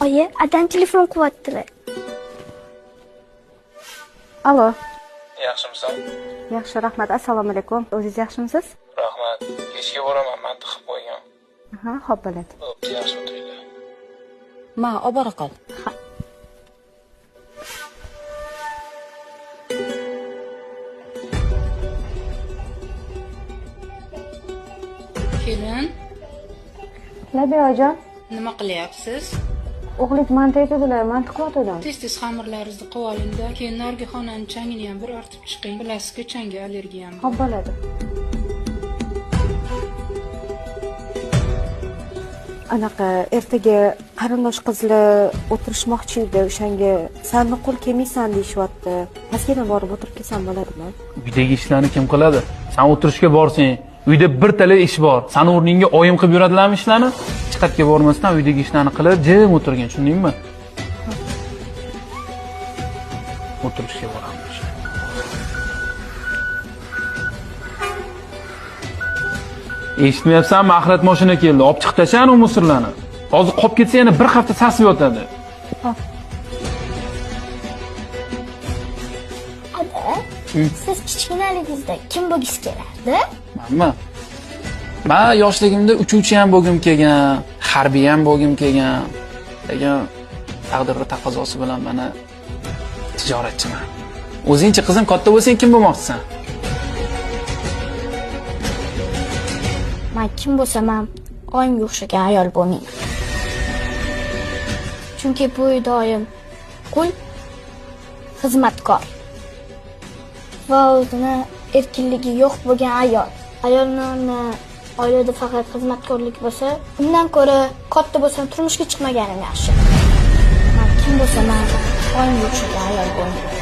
Oyi, adam telefon qilyaptilar. Alo. Yaxshimisan? Yaxshi, rahmat. Assalomu alaykum. O'zingiz yaxshimisiz? Rahmat. Kechga boraman, mantiq qilib qo'ygan. Aha, xo'p bo'ladi. Bo'pti, yaxshi o'tiringlar. Ma, obora qol. Ha. Kelin, Labi oyijon, nima qilyapsiz? O'g'lingiz manti aytadilar, manti qilyotgandim. Tez-tez xamirlaringizni qilib olingda, keyin narigi xonani changini ham bir artib chiqing. Bilasizku, changga allergiyam bor. Xo'p bo'ladi. Anaqa ertaga qarindosh qizlar o'tirishmoqchi edi, o'shanga sanni qo'l kelmaysan deyishyapti. Pastga borib o'tirib kelsam bo'ladimi? Uydagi ishlarni kim qiladi? Sen o'tirishga borsang, uyda bir talay ish bor. Sani o'rningga oyim qilib yuradilarmi ishlarni? Hech qayerga bormasdan uydagi ishlarni qilib, jim o'tirgin, tushundingmi? O'tirishga boramiz. Eshitmayapsanmi? Axlat mashina keldi. Olib chiqib tashlan u musorlarni. Hozir qolib ketsa yana bir hafta sasib yotadi. Ada, siz kichkinaligingizda kim bo'lgisi kelardi? Manmi? Men yoshligimda uchuvchi ham bo'lgim kelgan, harbiy ham bo'lgim kelgan. Lekin taqdirning taqozosi bilan mana tijoratchiman. O'zingchi qizim, katta bo'lsang kim bo'lmoqchisan? Men kim bo'lsam ham oyimga o'xshagan ayol bo'lmayman. Chunki bu uyda oyim qul, xizmatkor va o'zini erkinligi yo'q bo'lgan ayol. Ayolni o'rni oilada faqat xizmatkorlik bo'lsa, undan ko'ra katta bo'lsam turmushga chiqmaganim yaxshi. Men kim bo'lsam ham oyimga o'xshagan ayol bo'lmayman.